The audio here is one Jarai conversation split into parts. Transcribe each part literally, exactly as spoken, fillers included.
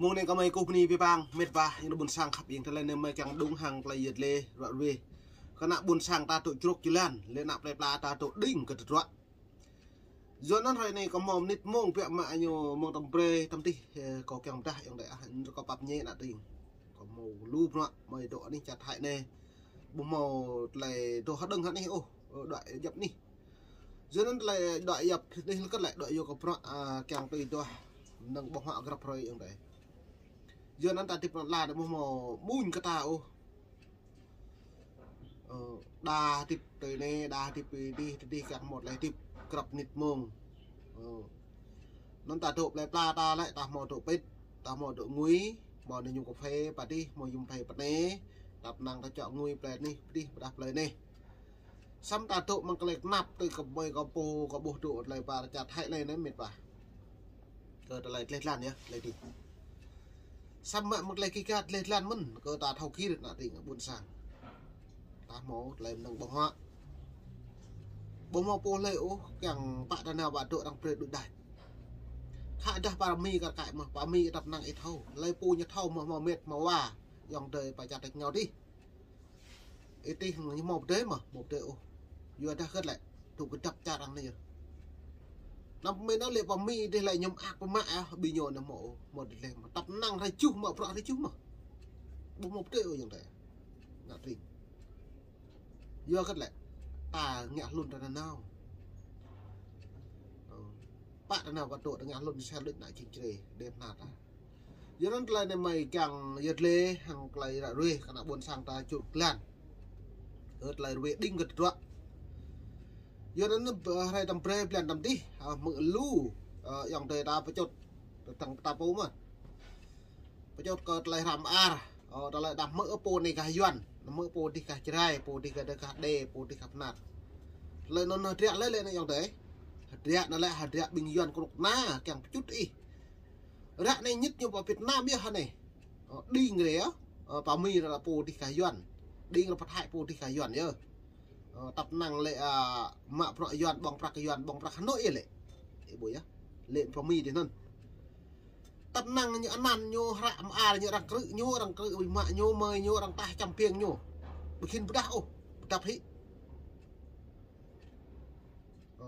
Mông anai kơmơi kơkuh bơni abih bang, met wa, ayŏng adơi ƀuôn sang khăp, ayŏng adơi tơlơi anai mơi kiăng đŭng hăng tơlơi yơh lĕ, ră ruai. Kơ ană ƀuôn sang ta dŏ črŏk jơlan, lĕ ană plơi pla ta dŏ đing kơ tơdruă. Yua anŭn hrơi anai kâo hmâo mơnit mông biă mă ñu mông tơm brơi tơm tih, ơ, kâo kiăng pơdah ayŏng adơi ah, ñu kâo pap ñe ană tring. Kâo hmâo lu bruă mơi dŏ anih čar Thái anai. Ƀu hmâo tơlơi dŏ hơđơ̆ng hă anih ôh, ơ, đuaĭ djŏp anih. Yua anŭn tơlơi đuaĭ djŏp anih lơkơt lĕ, đuaĭ yua kơ bruă, a, kiăng tui duah mơnơ̆ng ƀơ̆ng huă grăp hrơi ayŏng adơi. Yua anŭn ta hơdip anŭn la đa ƀu hmâo ƀuñ kơ ta ôh. Ơ, đa hơdip tui anai, đa hơdip tui adih, tui adih kiăng hmâo tơlơi hơdip grăp mơnit mông. Ơ. Anŭn ta dŏ plơi pla ta lĕ, ta hmâo dŏ pĭt, ta hmâo dŏ ngui, hmâo anai mơñum kơphê pơ adih, hmâo mơñum kơphê pơ anai, ta pơnăng ta čŏk ngui plơi anih, pơ adih, pơdah plơi anai. Samơ̆ ta dŏ mơ̆ng tơlơi tơnap tui kơ ƀơi kơ pô, kơ ƀuh dŏ tơlơi pơ čar Thái anai anai met wa. Kơ tơlơi dleh dlan yơh, tơlơi adih. Samơ̆ mă mơ̆ng tơlơi kơ gah dleh dlan mơ̆n, kơ ta thâo gir ană tring ƀuôn sang. Ta hmâo tơlơi mơnơ̆ng ƀơ̆ng huă. Ƀu hmâo pô hlơi ôh, kiăng pă tơnah wă dŏ arăng brơi đuaĭ đač. Khă dah pơ Mi kar kaĭ mơ̆n, pơ Mi ta pơnăng ih thâo. Hlơi pô ñu thâo mơ̆ hmâo met hmâo wa, ayŏng adơi pơ čar tač rơngiao adih. Ih tih ñu hmâo pơdơi mơ̆, hmâo pơdơi ôh. Yua dah hơget lĕ, tŭ kơdăp čar arăng anai yơh. Anăm pơmĭn ôh lĕ pơ Mi dih lĕ mơñum ak pơmă ah, ƀing ñu anai hmâo ôh, hmâo dih lĕ mơ̆. Ta pơnăng hrơi juh mơ̆, bruă hrơi juh mơ̆. Ƀu hmâo pơdơi ôh ayŏng adơi. Ană tring. Yua hơget lĕ, ta ngă hlŭn ta nanao. Ơ. Pă tơnah wă dŏ ta ngă hlŭn sel đuaĭ ană čing čre, đe pơnah ta. Yua anŭn tơlơi anai mơi kiăng yơh lĕ hăng tơlơi ră ruai kơ ană ƀuôn sang ta črŏk jơlan. Ơ, tơlơi ruai đing kơ tơdruă. Yua anŭn, ơ, hrơi tơm brơi blan tơm tih, ơ, mơ̆ng lu, ơ, ayŏng adơi ta pơčŭt, tơdang ta pô mơ̆n. Pơčŭt kơ tơlơi hră mơar, ơ, tơlơi đah mơ̆ pô anai gah Yuan, mơ̆ pô dih gah Jrai, pô dih gah, gah Đê, pô dih gah Bơnar. Tơlơi anŭn hơdră lĕ lĕ anai ayŏng adơi. Hơdră anŭn lĕ hơdră ƀing Yuan kơnuk kơna kiăng pơčŭt ih. Ră anai ñit ñu pơ Việt Nam yơh anai. Ơ, đing rê yơh. Ơ, pơ Mi ră pô dih gah Yuan. Đing ră pơ Thái pô dih gah Yuan yơh. Ơ, ta pơnăng lĕ, a, mă bruă Yuan, ƀơ̆ng prăk Yuan, ƀơ̆ng prăk Hà Nội yơh lĕ. Ih ƀuh yơh. Lĕ pơ Mi dih anŭn. Ta pơnăng ñu anăn ñu hră mơar ñu arăng krư̆ ñu, arăng krư̆ ƀing mă ñu, mơi ñu, arăng tah čăm piêng ñu. Ƀu khĭn pơdah ôh, pơdăp hĭ. Ơ.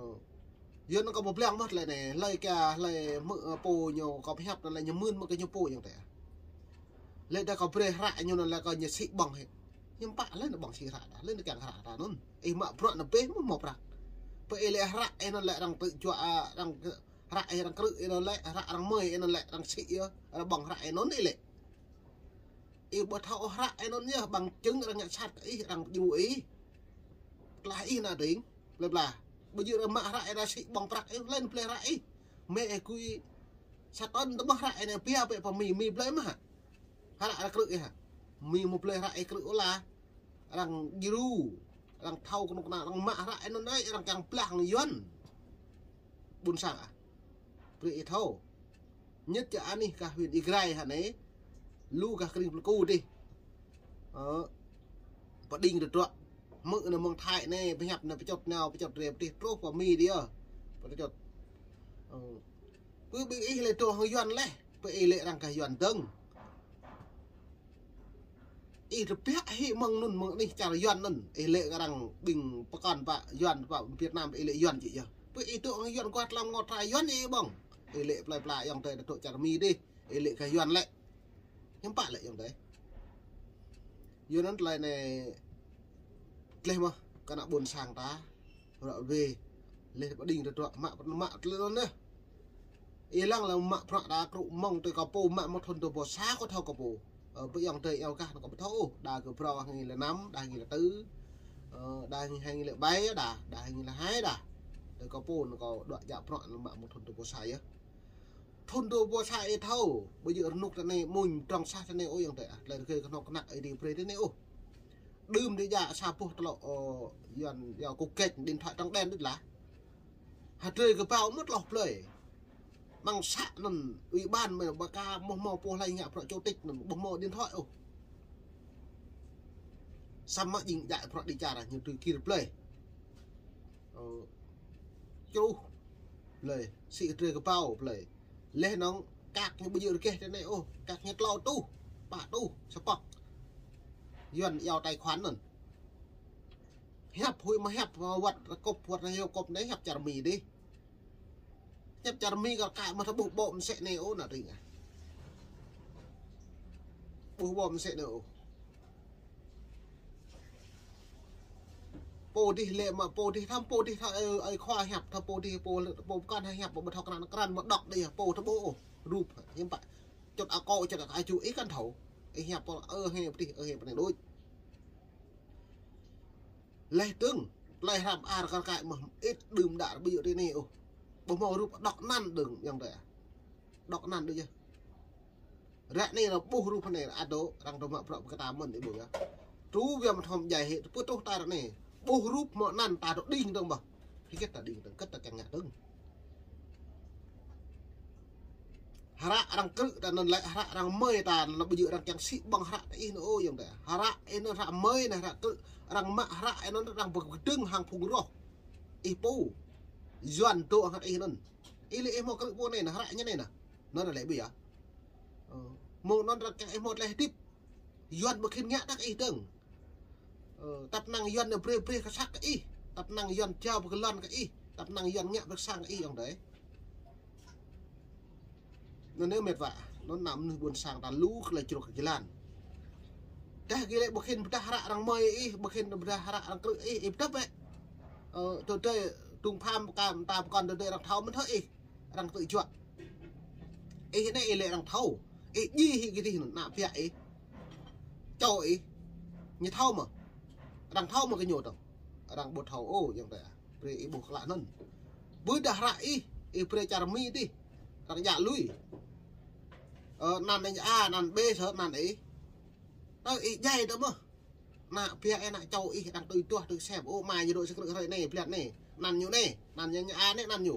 Yua anŭn kâo pơblang mơ̆ tơlơi anai, hlơi kơ, hlơi mơ̆, ơ, pô ñu kâo pơhiăp anŭn lĕ ñu mưn mơ̆ kơ ñu pô ayŏng adơi. Lĕ dah kâo brơi hră ñu anŭn lĕ kâo ñu sĭ ƀơ̆ng hĭ. Ñu pă lĕ anŭn ƀơ̆ng sĭ hră ta, lĕ anŭn kiăng hră ta anŭn. Ih mă bruă anŭn pĕ mơ̆ hmâo prăk. Pơ ih lĕ hră ih anŭn lĕ arăng tơčuă, a, arăng kơ, hră ih arăng krư̆ ih anŭn lĕ, hră arăng mơi ih anŭn lĕ, arăng sĭ yơh, arăng ƀơ̆ng hră ih anŭn ih lĕ. Ih ƀu thâo ôh hră ih anŭn yơh, bằng chứng arăng ngă sat kơ ih, arăng djru ih. Tơlah ih ană tring, plơi pla. Ƀu djơ̆ arăng mă hră ih arăng sĭ ƀơ̆ng prăk ih, lĕ anŭn blơi hră ih. Mơi ih gui sa tơn tơƀah hră ih anai pia pĕ pơ Mi, Mi blơi mơ̆ hă? Hră arăng krư̆ ih hă? Mi mơ̆ blơi hră ih krư̆ ôh lah. Arăng djru, arăng thâo kơnuk kơna, arăng mă hră ih anŭn anai, arăng kiăng blah hăng Yuan. Ƀuôn sang ah. Brơi ih thâo. Ñit čar anih gah huyện Ia Grai hă anai. Lu gah krĭng Pleiku dih. Ơ. Pơđing tơdruă. Mơ̆ anai mơ̆ng Thái anai, pơhiăp anai pơčŭt nao, pơčŭt rê pơtih truh pơ Mi dih yơh. Pơčŭt. Ơ. Pơ ƀing ih lĕ dŏ hăng Yuan leh. Pơ ih lĕ arăng gah Yuan dơ̆ng. Ih rơbiă hĭ mơ̆ng anŭn mơ̆ng anih čar Yuan anŭn. Ih lĕ arăng ƀing pơkŏn pơ Yuan pơ Việt Nam ih lĕ Yuan či yơh. Pơ ih dŏ hăng Yuan kuat lăm ngŏ trai Yuan ih ƀơ̆ng. Ih lĕ plơi pla ayŏng adơi dŏ čar Mi dih. Ih lĕ gah Yuan lĕ. Hiư̆m pă lĕ ayŏng adơi. Yua anŭn tơlơi anai dleh mơ̆ kơ ană ƀuôn sang ta. Ră ruai. Leh pơđing tơdruă mă, mă tơlơi anŭn yơh. Ih lăng lăng mă bruă đa krư̆ mơ̆ng tui kơ pô mă mơ̆ng thŭn dua ƀô̆ sa kơ thâo kơ pô. Ơ, ƀing ayŏng adơi iâu gah anŭn kơ ƀu thâo ôh. Đa kơ brâo hăng ih lĕ năm, đa hăng ih lĕ tư. Ơ, đa hăng ih lĕ bai đa, đa hăng ih lĕ hai đa. Tui kơ pô anŭn kơ đuaĭ djă bruă anŭn mă mơ̆ng thŭn dua ƀô̆ sa yơh. Thŭn dua ƀô̆ sa ih thâo, ƀu djơ̆ rơnŭk tơ anai, mơ̆ng drŏng sah tơ anai ôh ayŏng adơi ah. Tơlơi rơgơi kơnuk kơna ih đĭ brơi tơ anai ôh. Đưm đĭ djă sa boh tơlŏ, ơ, Yuan, Yuan kơ kĕč điện thoại trắng đen đĭ lah. Hơdrơi kơƀâo mơ̆t hloh blơi. Mơ̆ng să anŭn, ủy ban mơi ƀa ka mơ̆ hmâo pô hlơi ngă bruă chủ tịch anŭn, ƀu hmâo điện thoại ôh. Samơ̆ jing djă bruă đĭ čar ñu tui gir blơi. Ơ, čruh blơi, sĭ hơdrơi kơƀâo blơi. Leh anŭn, Kăk ñu ƀu djơ̆ rơgeh tơ anai ôh, kăk ñu tlâo tuh, pă tuh, sa pŏk. Yuan iâu tài khoản anŭn. Hiăp huĭ mă hiăp, wăt kŭp, wăt hiăp kŭp anai hiăp čar Mi dih. Hiăp čar Mi kar kaĭ mă ta ƀuh ƀô̆ mơsĕ anai ôh, ană tring ah. Ƀuh ƀô̆ mơsĕ anai ôh. Pô dih lĕ mă pô dih tham, pô dih tham, ơi, ơi khua hiăp tham pô dih, pô, pô pơkŏn hiăp, pô ƀu thâo krăn, krăn mă đŏk dih, pô tham ƀuh ôh. Rup, hiư̆m pă. Čŏt akŏ, čŏt akŏ aju, ih kăn thâo. Ih hiăp pô, ơ, he pô dih, ơ, he pô anai đôč. Leh dơ̆ng, tơlơi hră mơar kar kaĭ mơh, ih đưm đă ƀu djơ̆ tơ anai ôh. Ƀu hmâo rup đŏk anăn dơ̆ng, ayŏng adơi ah. Đŏk anăn đôč yơh. Ră anai lĕ ƀuh rup anai, ăt dŏ, arăng dŏ mă bruă pơkơta mơ̆n ih ƀuh yơh. Truh biă mă thom djai hĭ, tơpă truh ta ră anai. Ƀuh rup hmâo anăn ta dŏ đing dơ̆ng ƀơh. Hơget ta đing dơ̆ng, hơget ta kiăng ngă dơ̆ng. Hră arăng krư̆ ta anŭn lĕ, hră arăng mơi ta anŭn ƀu djơ̆ arăng kiăng sĭ ƀơ̆ng hră ta ih anŭn ôh ayŏng adơi. Hră ih anŭn hră mơi anai hră krư̆, arăng mă hră ih anŭn arăng pơkơdơ̆ng hăng phung roh. Ih pô. Yuan dŏ hăng ih anŭn. Ih lĕ ih hmâo krư̆ pô anai anŭn, hră ñu anai anŭn. Anŭn lĕ ƀu yơh. Ơ, mơ̆ng anŭn arăng kiăng ih hmâo tơlơi hơdip. Yuan ƀu khĭn ngă đăk ih dơ̆ng. Ơ, tăp năng Yuan anai brơi brơi kơ săk kơ ih. Tăp năng Yuan jao pơkơlŏn kơ ih. Tăp năng Yuan ngă pơkơsang kơ ih ayŏng adơi. Anŭn anai mĕt wa. Anŭn ană mơnuih ƀôn sang ta lu kơ lĕ čruk kơ jơlan. Dah gih lĕ ƀu khĭn pơdah hră arăng mơi ih, ƀu khĭn pơdah hră arăng krư̆ ih, ih pơdah bĕ. Ơ, tơ adơi, tŭng pham pơkam ta pơkŏn tơ adơi arăng thâo mơ̆n thâo ih. Arăng tơjuă. Ih anai ih lĕ arăng thâo. Ih djai hĭ kơ dih anŭn, ană biă ih. Čô ih. Ñu thâo mơ̆. Arăng thâo mơ̆ kơ ñu tơ̆ng. Arăng ƀu thâo ôh, ayŏng adơi ah. Brơi ih ƀuh klă anŭn. Ƀudah hră ih, ih brơi čar Mi dih. Arăng djă lui. Ơ, anăn ih A, anăn B, sơ anăn ih. Tơ ih djai tơ mơ̆h. Ană biă ih, ană čô ih, arăng tui duah, tui sem. Ơ, mai ñu dŏ sĭ krư̆ hrơi anai, blan anai. Anăn ñu anai, anăn ñu, ñu A anai, anăn ñu.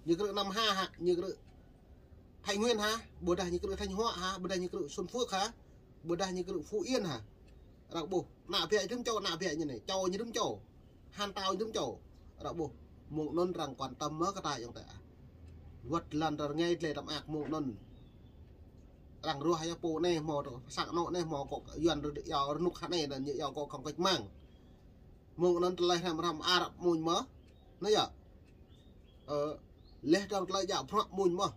Ñu krư̆ Nam Hà hă, ñu krư̆ Thái Nguyên hă, ƀôdah ñu krư̆ Thanh Hóa hă, ƀôdah ñu krư̆ Xuân Phước hă, ƀôdah ñu krư̆ Phú Yên hă. Arăng ƀuh, ană biă ñu dŭm čô, ană biă ñu anai, čô ñu dŭm čô. Hăn tao ñu dŭm čô. Arăng ƀuh, mơ̆ng anŭn arăng quan tâm mơ̆ kơ ta ayŏng adơi ah. Wăt lăn rơngai tơlơi tơm ak mơ̆ng anŭn. Arăng ruah yơh pô anai hmâo tơ, săk anŏ anai hmâo akŏ Yuan rơdê̆ iâu rơnŭk hă anai, anŭn ñu iâu akŏ khŏng kơč mang. Mơ̆ng anŭn tơlơi hrăm hrăm Arab mơ̆n mơ̆. Anai yơh. Ơ, leh dơ̆ng tơlơi djă bruă mơ̆n mơ̆.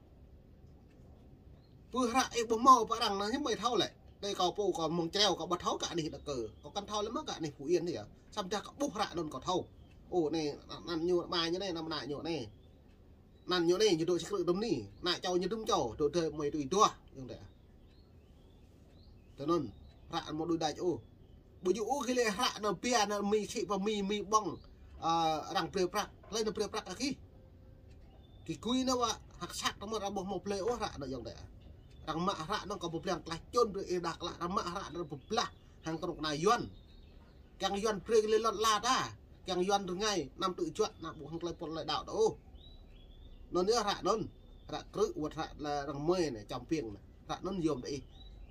Pơ hră ih ƀu hmâo pơ arăng anŭn hiư̆m ih thâo lĕ. Tơ kâo pô kâo mơ̆ng čreo kâo ƀu thâo kơ anih Dak Kơ. Kâo kăn thâo lĕ mơ̆ kơ anih Phú Yên anai yơh. Samơ̆ dah kâo ƀuh hră anŭn kâo thâo. Ơ, anai, anăn ñu, ama ñu anai, anăn ană ñu anai. Anăn ñu anai, ñu dŏ sĭ krư̆ dŭm anai. Ană čô ñu dŭm čô, dŏ adơi mơi tui duah, ayŏng adơi ah. Tơ anŭn, hră mơ̆ đuaĭ đač ôh. Ƀu djơ̆ ôh gih lĕ hră anŭn biă anŭn Mi sĭ pơ Mi, Mi ƀơ̆ng. Ơ, arăng brơi prăk, hlơi anŭn brơi prăk kơ gih. Gih gui anŭn wă, hăk săk tơ mơ̆ arăng ƀu hmâo blơi ôh hră anŭn ayŏng adơi ah. Arăng mă hră anŭn kơ pơblang tơlah čun brơi ih đak klă, arăng mă hră anŭn pơblah hăng kơnuk kơna Yuan. Kiăng Yuan brơi lĕ lŏn ala ta. Kiăng Yuan rơngai, anăm tơjuă, anăm ƀuh hăng tơlơi pơ̆n tơlơi đaŏ ta ôh. Anŭn yơh hră anŭn. Hră krư̆ wăt hră tơlơi arăng mơi anai, čăm piêng anai. Hră anŭn yôm ta ih.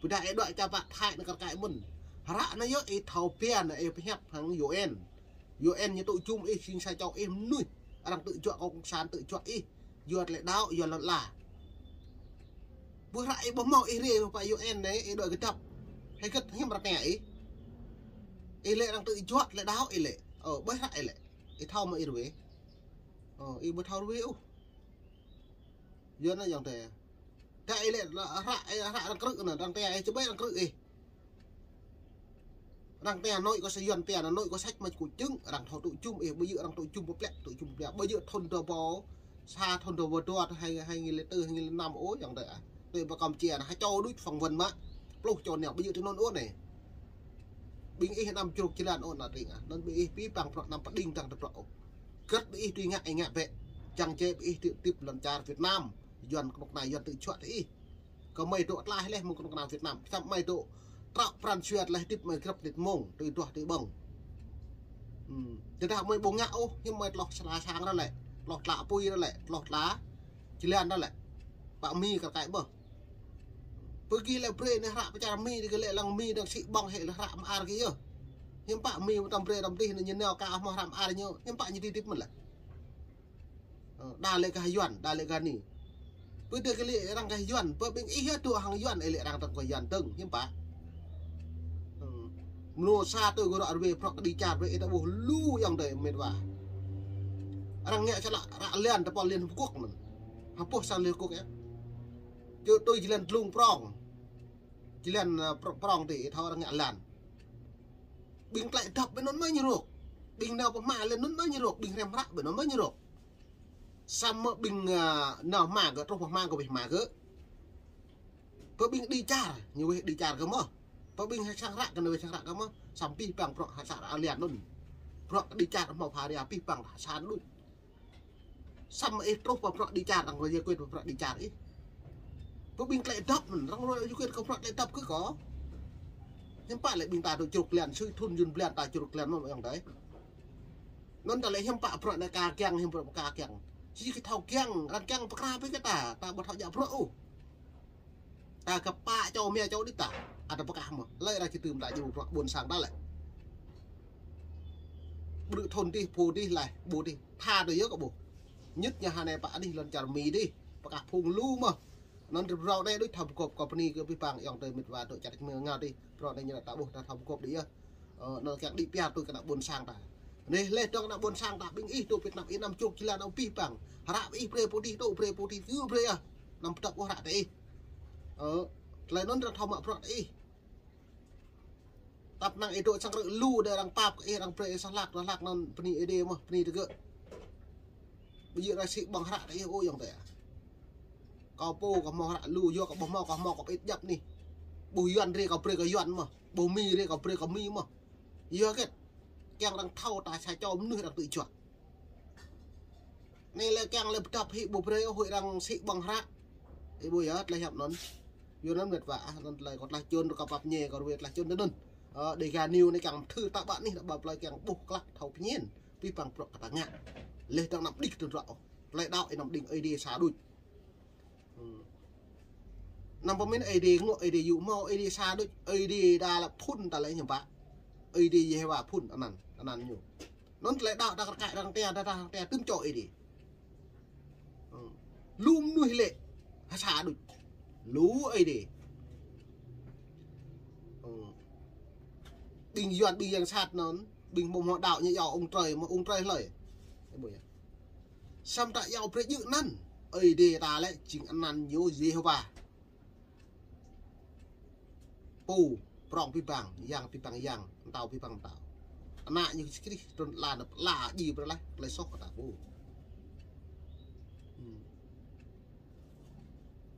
Ƀôdah ih dŏ čar pă Thái anai kar kaĭ mơ̆n. Hră anai yơh ih thâo biă anai ih pơhiăp hăng U N. U N ñu tŭ jum ih, jing sa čô ih mơnuih. Arăng tơjuă kâo cộng sản tơjuă ih. Yua tơlơi đaŏ, yua lŏn ala. Ƀuh hră ih ƀu hmâo ih rai pơ U N anai, ih dŏ kơdŏp. Hơget hiư̆m arăng tơña ih. Ih lĕ arăng tơjuă tơlơi đaŏ ih lĕ. Ơ, ƀuh hră ih lĕ. Ih thâo mơ̆ ih ruai. Ơ, ih ƀu thâo ruai ôh. Yua anŭn ayŏng adơi. Dah ih lĕ hră, hră arăng krư̆ anŭn, arăng tơña ih, čơƀai arăng krư̆ ih. Arăng tơña anai kơ sa Yuan pia, anai kơ săč mă kơ čưng, arăng thâo tŭ jum ih, ƀu djơ̆ arăng tŭ jum pơplĕ, tŭ jum pơplĕ, ƀu djơ̆ thun dua rơbâo sa, thun dua rơbâo dua, hai, hai nghìn lẻ tư, hai nghìn lẻ năm ôh ayŏng adơi ah. Tui pơ Kampuchia anai, ha čô đôč phỏng vấn mă, pluh čô anai, ƀu djơ̆ tui anŭn ôh anai. Ƀing ih anăm čruk jơlan ôh ană tring ah. Anŭn ƀing ih pĭ păng bruă anăm pơđing dăng tơdruă ôh. Hơget ƀing ih tui ngă ih ngă bĕ. Čang jĕ ƀing ih tui hơdip lŏn čar Việt Nam. Yuan kơnuk kơna Yuan tơjuă tơ ih. Kơ mơi dŏ tlaih leh mơ̆ng kơnuk kơna Việt Nam. Samơ̆ mơi dŏ trŏ pran jua tlaih hơdip mơi grăp nit mông. Tui duah tui ƀơ̆ng. Hmm. Tơdah mơi ƀu ngă ôh, hiư̆m mơi tloh sla sang ră lĕ. Tloh tla apui ră lĕ. Tloh tla jơlan ră lĕ. Pă Mi kar kaĭ mơ̆. Pơ gih lĕ brơi anai hră pơ čar Mi, gih lĕ lăng Mi dơ̆ng sĭ ƀơ̆ng hĭ lĕ hră mơar gih yơh. Hiư̆m pă Mi mơtam brơi đăm dih anai ñu nao ka hmâo hră mơar ñu, hiư̆m pă ñu tui hơdip mơ̆n lĕ. Ơ, đa lĕ gah Yuan, đa lĕ gah anai. Pơ dêh kơ lĕ arăng kơ Yuan, pơ ƀing ih yơh dŏ hăng Yuan, ih lĕ arăng tơ̆ng kơ Yuan tơ̆ng, hiư̆m pă. Hmm. Mơnuih sa tui gơ̆ ră ruai prŏk kơđi čar, ruai ih ta ƀuh lu ayŏng adơi mĕt wa. Arăng ngă čơlă ră lăn tơpul Liên Hợp Quốc anŭn. Hơpŭ sang Liên Hợp Quốc yơh. Čơ tui jơlan dlung prŏng. Jơlan, ơ, prŏ-, prŏng tih, ih thâo arăng ngă lăn. Ƀing klĕ dăp ƀơi anŭn mơ̆ ñu rŏk. Ƀing nao pơhma lĕ anŭn mơ̆ ñu rŏk. Ƀing hrăm hră ƀơi anŭn mơ̆ ñu rŏk. Samơ̆ ƀing, ơ, nao hma gơ̆, truh pơhma gơ̆, wĕh hma gơ̆. Pơ ƀing kơđi čar, ñu wĕh kơđi čar gơ̆ mơ̆. Pơ ƀing sang hră gơ̆, ñu wĕh sang hră gơ̆ mơ̆. Samơ̆ pih pang prŏk hă sa ră lăn anŭn. Prŏk kơđi čar hmâo pha ria pih pang hă sa đuč. Samơ̆ ih truh pơ prŏk kơđi čar, arăng rơi yơh kuet pơ prŏk kơđi čar ih. Pơ ƀing klĕ dăp mơ̆n, arăng rơi yơh kuet kơ prŏk klĕ dăp kơ kâo. Hiư̆m pă lĕ ƀing ta dŏ čruk lăn, sui thun jun blan ta čruk lăn mơ̆ ayŏng adơi. Anŭn ta lĕ hiư̆m pă prŏk anai ka kiăng, hiư̆m prŏk ka kiăng. Či kơ thâo kiăng, arăng kiăng pơkra pơ kơ ta, ta ƀu thâo djă prŏk ôh. Ta kơ pă čô mia čô đĭ ta, ăt ta pơkah mơ̆. Lĕ arăng či tơm ta djru prŏk ƀôn sang ta lĕ. Brư̆ thun dih, pô dih, laih, ƀu dih. Tha tui yơh kơ ƀuh. Ñŭt ñu hơnai pă anih lŏn čar Mi dih. Pơkah phung lu mơ̆. Anŭn rơp rŏk anai đôč thâo pơgop kơ bơni kơ pih pang ayŏng adơi mĕt wa dŏ čar Mi ngao dih. Rŏk anai ñu ta ƀuh ta thâo pơgop đĭ yơh. Ơ, anŭn kiăng đĭ pia tui kơ ană ƀôn sang ta. Anai lĕ dŏng ană ƀôn sang ta ƀing ih dŏ Việt Nam ih năm čruk jơlan ơ pih pang. Hră ih brơi pô dih dŏ brơi pô dih djru brơi yơh. Năm pơdŏp ôh hră tơ ih. Ơ, tơlơi anŭn arăng thâo mă prŏk tơ ih. Tăp năng ih dŏ sang rơ̆ lu đơi arăng pap kơ ih arăng brơi ih sa hlak, dua hlak anŭn bơni Ơi Adai mơ̆, bơni tơ gơ̆. Ƀu djơ̆ arăng sĭ ƀơ̆ng hră tơ ih ôh ayŏng adơi. Kâo pô kâo hmâo hră lu, yua kâo ƀu hmâo, kâo hmâo kâo pơit djăp anih. Ƀuh Yuan rai kâo brơi kơ Yuan mơ̆. Ƀuh Mi rai kâo brơi kơ Mi mơ̆. Yua hơget. Kiăng arăng thâo ta sa čô mơnuih arăng tui juă. Anai lĕ kiăng lĕ pơdŏp hĭ ƀu brơi ôh huĭ arăng sĭ ƀơ̆ng hră. Ih ƀuh yơh, tơlơi hiăp anŭn. Yua anŭn mĕt wa, ah, anŭn tơlơi kâo tơlơi čun, kâo pap ñe, kâo ruai tơlơi čun tơ anŭn. Ơ, Dega News anai kiăng thâo ta ƀă anih, ta ƀă plơi kiăng ƀuh klă thâo pơñen. Pih pang prŏk kơ ta ngă. Lĕ dŏng năm đĭ tơ̆n rŏ ôh. Tơlơi đaŏ ih năm đĭ Ơi Adai sa đôč. Hmm. Năm pơmĭn Ơi Adai ngŏ, Ơi Adai yŭ hmâo, Ơi Adai sa đôč, Ơi Adai đa lĕ phŭn ta lĕ hiư̆m pă. Ơi Adai Yêhôwa phŭn anăn, anăn ñu. Anŭn tơlơi đaŏ ta kar kaĭ arăng tia, ta, ta, ta tơ̆m čô Ơi Adai. Hmm. Lu mơnuih lĕ hă sa đôč. Lu Ơi Adai. Hmm. Ƀing Yuan, ƀing yang sat anŭn, ƀing ƀu hmâo đaŏ ñu yua ông trời, mơ̆ ông trời hlơi. Ih ƀuh yơh. Samơ̆ ta yua brơi djơ̆ anăn. Ơi Adai ta lĕ jing anăn ñu Yêhôwa. Pô prŏng pih pang, yang pih pang yang, pơtao pih pang pơtao. Ană ñu Yêsu Krist trŭn ala, ala djai brơi laih tơlơi soh kơ ta pô. Hmm.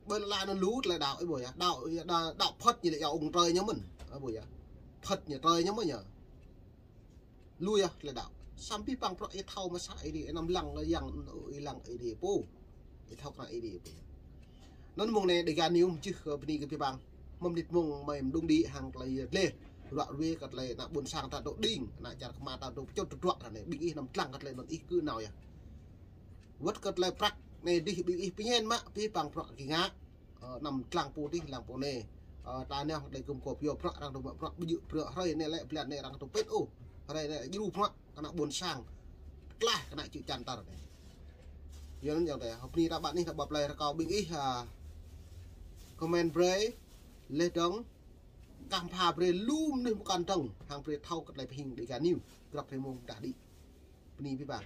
Ƀơi ala anŭn lu tơlơi đaŏ, ih ƀuh yơh. Đaŏ, đaŏ, đaŏ Phật ñu lĕ yua ông trời ñu mơ̆n. Ih ƀuh yơh. Phật ñu trời ñu mơ̆n yơh. Lu yơh tơlơi đaŏ. Samơ̆ pih pang prŏk ih thâo mơ̆ sa Ơi Adai, ih năm lăng lĕ yang, ih lăng Ơi Adai pô. Ih thâo kơ Ơi Adai pô. Anŭn mông anai Dega News mơčih kơ bơni kơ pih pang. Mơ̆ng mơnit mông mơi mơđung đĭ hăng tơlơi dleh. Ră ruai kơ tơlơi ană ƀôn sang ta dŏ đing, ană čar kơma ta dŏ pơčut tơdruă ră anai. Ƀing ih năm lăng kơ tơlơi anŭn ih kơ nao yơh. Wơ̆t kơ tơlơi prăk anai dih ƀing ih pơñen mă, pih pang prŏk kơ ngă. Ơ, năm lăng pô dih, lăng pô anai. Ơ, ta nao đơi gum gôp yua prăk arăng dŏ mă prăk ƀu djơ̆ prăk hrơi anai lĕ blan anai arăng dŏ pĭt ôh. Hrơi anai djru prăk kơ ană ƀôn sang. Tlaih kơ ană čư̆ čan tar anai. Yua anŭn ayŏng adơi, hơpni ta ƀă anih ta ƀă plơi rơkâo ƀing ih, ha. Comment brơi, leh dong, kah pha brơi lu mơnuih mơkăn dong, hăng brơi thâo kơ tơlơi pơhing Dega News, grăp hrơi mông dah đĭ. Bơni pih pang.